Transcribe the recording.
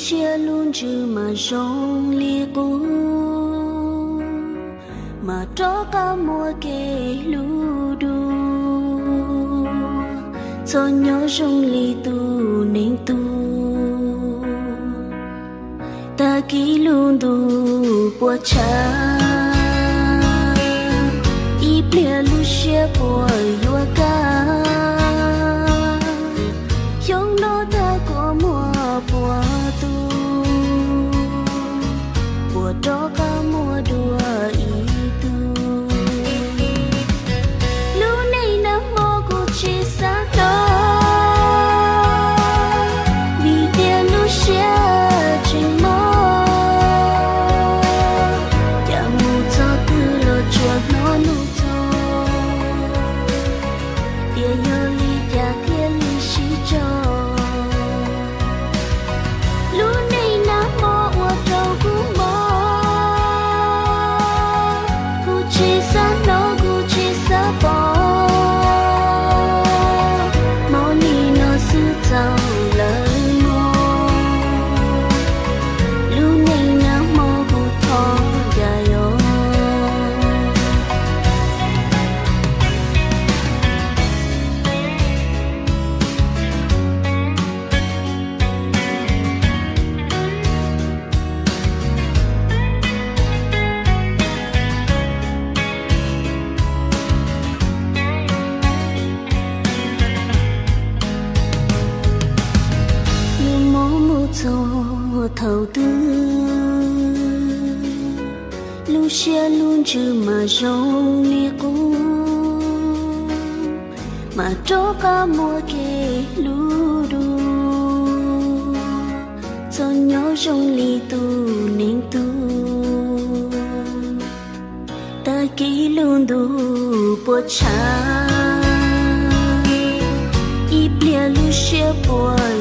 Siab lub ntsws mas zoo li qub, mas rov qab muaj kev hlub dua. Txhob nyob zoo li tus neeg tuag, tag kis lub ntuj puas tshaj. Ib pliag lub siab puas yuav kaj, xyoo no tag kuv muaj puas tus, puas rov qab muaj dua ib tug. Lub neej nag hmo kuv tsis xav hnov, vim tias lub siab tseem mob. Cas mus txog twg los tsuas hnov nug txog, tias yog li cas thiaj li sib tso. Lub neej nag hmo ua rau kuv mob, kuv tsis xav hnov kuv tsis xav pom, mob li no xwb txaus lawm mog. Lub neej nag hmo kuv thov cas yog, yuav mob mus txog thaum twg, lub siab lub ntsws mas zoo li qub, mas rov qab muaj kev hlub dua. Txhob nyob zoo li tus neeg tuag, tag kis lub ntuj puas tshaj. Ib pliag lub siab puas